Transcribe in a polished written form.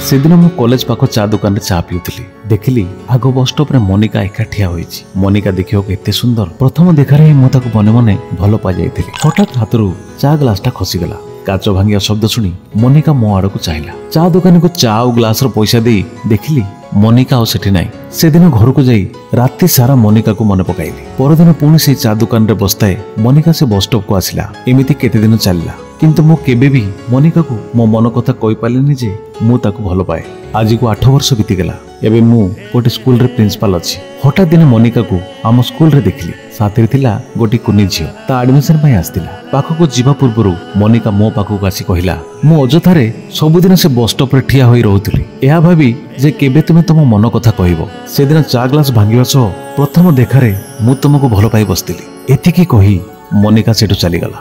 ସେଦିନ ମୁଁ କଲେଜ ପାଖ ଚା ଦୋକାନରେ ଚା ପିଉଥିଲି। ଦେଖିଲି ଆଗ ବସ୍ ଷ୍ଟପ୍ରେ ମନିକା ଏକା ଠିଆ ହୋଇଛି। ମନିକା ଦେଖିବାକୁ ଏତେ ସୁନ୍ଦର, ପ୍ରଥମ ଦେଖାରେ ହିଁ ମୁଁ ତାକୁ ମନେ ମନେ ଭଲ ପାଇଯାଇଥିଲି। ହଠାତ୍ ହାତରୁ ଚା ଗ୍ଲାସଟା ଖସିଗଲା। କାଚ ଭାଙ୍ଗିବା ଶବ୍ଦ ଶୁଣି ମନିକା ମୋ ଆଡ଼କୁ ଚାହିଁଲା। ଚା ଦୋକାନୀକୁ ଚା ଆଉ ଗ୍ଲାସର ପଇସା ଦେଇ ଦେଖିଲି ମନିକା ଆଉ ସେଠି ନାହିଁ। ସେଦିନ ଘରକୁ ଯାଇ ରାତି ସାରା ମନିକାକୁ ମନେ ପକାଇଲି। ପରଦିନ ପୁଣି ସେଇ ଚା ଦୋକାନରେ ବସିଥାଏ, ମନିକା ସେ ବସ୍ ଷ୍ଟପ୍କୁ ଆସିଲା। ଏମିତି କେତେ ଦିନ ଚାଲିଲା, କିନ୍ତୁ ମୁଁ କେବେ ବି ମନିକାକୁ ମୋ ମନ କଥା କହିପାରିଲିନି ଯେ ମୁଁ ତାକୁ ଭଲ ପାଏ। ଆଜିକୁ 8 ବର୍ଷ ବିତିଗଲା। ଏବେ ମୁଁ ଗୋଟେ ସ୍କୁଲରେ ପ୍ରିନ୍ସିପାଲ ଅଛି। ହଠାତ୍ ଦିନେ ମନିକାକୁ ଆମ ସ୍କୁଲରେ ଦେଖିଲି। ସାଥିରେ ଥିଲା ଗୋଟେ କୁନି ଝିଅ, ତା ଆଡମିସନ ପାଇଁ ଆସିଥିଲା। ପାଖକୁ ଯିବା ପୂର୍ବରୁ ମନିକା ମୋ ପାଖକୁ ଆସି କହିଲା, ମୁଁ ଅଯଥାରେ ସବୁଦିନ ସେ ବସ୍ ଷ୍ଟପ୍ରେ ଠିଆ ହୋଇ ରହୁଥିଲି, ଏହା ଭାବି ଯେ କେବେ ତୁମେ ତମ ମନ କଥା କହିବ। ସେଦିନ ଚା ଗ୍ଲାସ ଭାଙ୍ଗିବା ସହ ପ୍ରଥମ ଦେଖାରେ ମୁଁ ତୁମକୁ ଭଲ ପାଇ ବସିଥିଲି। ଏତିକି କହି ମନିକା ସେଠୁ ଚାଲିଗଲା।